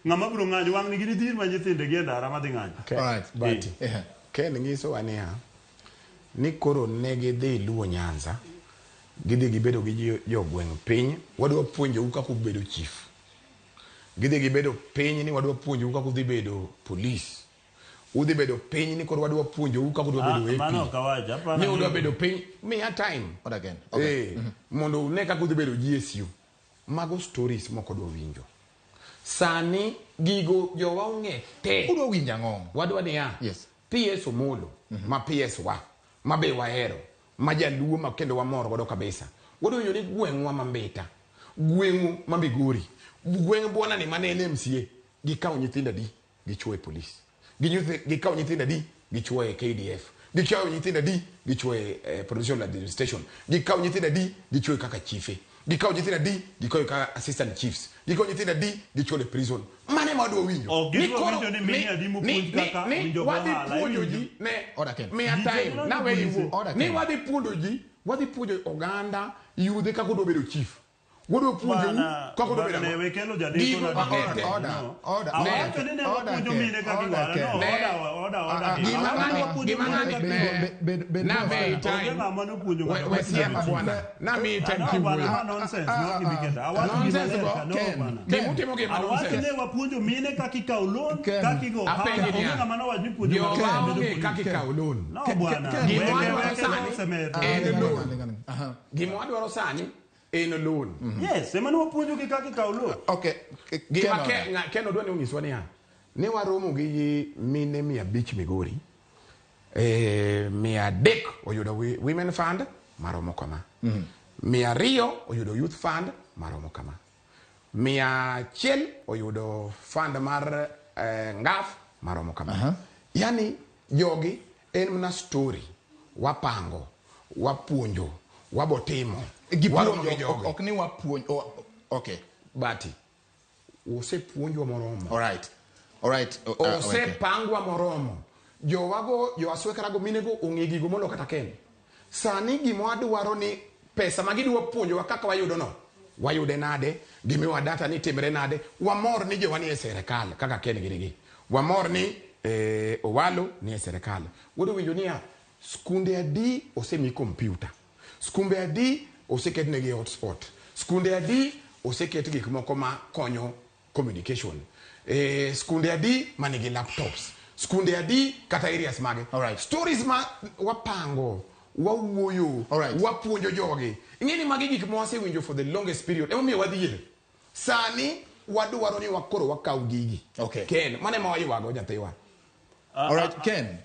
Ng'ama biro ng'anyo wang' ni ginidhir ma nyithinde gi e ndara madhi ng'anyo. All right. Bati. Yeah. Ken nyisowa niya ni koro ne gidhi Luo Nyanza gidhi gibedo gi jogweng' piny wadwa puonjou kaka ubedo chief gidhi gibedo piny ni wadwa puonjou kaka udhi bedo police udhi bedo piny ni koro wadwa puonjou kaka udwa Ah, bedo mano AP ok awacho, aparo ni ni- udwa bedo piny miya time What again? Okay. Eh, mondo une kaka udhi bedo GSU mago stories mok odwa winjo sani gigo jowa ong'e te Udwa winjo ang'o? wadwa niya Yes. PS Omolo ma PS wa ma be wahero ma jaluo ma kendo wamor godo kabisa wadwa winjo ni gweng'wa ma Mbita gweng'u ma Migori gweng' bwana ni mane en MCA gikawo nyithindo adi gichuo e polis gikawo nyithindo adi gichuo e KDF gikawo nyithindo adi gichuo e provincial administration gikawo nyithindo adi gichuo e kaka chife gikawo nyithindo adi gikawo kaka assistant chiefs gikawo nyithindo adi gichuo e prison mano ema wadwa winjo Ok Ni gidwa koro- winjo ni mine adi mopuonj kaka winjo wadhi gohala, puonjo iwinjo. ji ne Order, Ken. miya Ji time chenro na we ni polise. iwuo Order, ni Ken. wadhi puonjo ji wadhi puonjo oganda yudhe kaka odwa bedo chief wadwa puonjou Bwana, kaka odwa bwana, bedo ne ang'o. we kelo jadeko Gigo na ong'e dikoni. te. Order, No. order, Awacho ni ne order, wapuonjo Ken, mine kaka order, igohala. Ken. No, Ne. order, order, order. Ah, ah, Gima Awacho ni ng'ani- wapuonjo gima mine ng'ani- kaka ne- igohala. Bed- na bed- be Onge time ng'ama nopuonjo We- ng'ato we kaka siema ibedo chief. bwana na mi time No, bwana, kiwuoyo ma nonsense, no gibiketa. Awacho gima Nonsense ler go. ka, no, Ken. bwana. Gimutimo gima Awacho nonsense ne wapuonjo mine kaka ikawo loan, Ken. kaka igo ohala. Apenji Onge niya. ng'ama nowacho ni puonjo ng'ato jowa kaka bedo onge police. kaka ikawo loan No, Ken- bwana. Ken- Gima Weke- wadwaro weke sani nosemedo. en loan Aha. gima wadwaro sani en loan Yes, ema ne wapuonjogi kaka ikawo loan. Okay. gima Ken, Ken Ken odwa ni onyiswa niya ne waromo gi mine 500 Migori 300 oyudo women fund maromo kama 200 oyudo youth fund maromo kama 100 oyudo fund mar ngaf maromo kama yani jogi en mana story wapango wapuonjo wabotimo waromo gi Gipuonjo, jogi ok ni wapuonj. Oh, okay. bati osepuonjwa moromo All right. All right. Okay. osepangwa moromo jowago joaswekarago minego ong'e gigo molo kata ken sani gima wadwaro ni pesa ma gidwa puonjowa kaka wayudo no wayude nade gimiwa data ni timre nade wamor ni jowa ni e serikal kaka ken gini gi wamor ni Owalo ni e serikal wadwa winjo niya skunde adi osemi kompyuta skunde adi oseketnegi hotspot skunde adi oseket gik moko ma konyo communication skunde adi manigi laptops skunde adi kata areas mage Alright. stories ma wapango wawuoyo Alright. wapuonjo jogi ing'e ni magi gik ma wasewinjo for the longest period emomiyo wadhier sani wadwaro ni wakoro wakaw gigi Okay. ken mano ema waywago nyathiwa All right, Ken.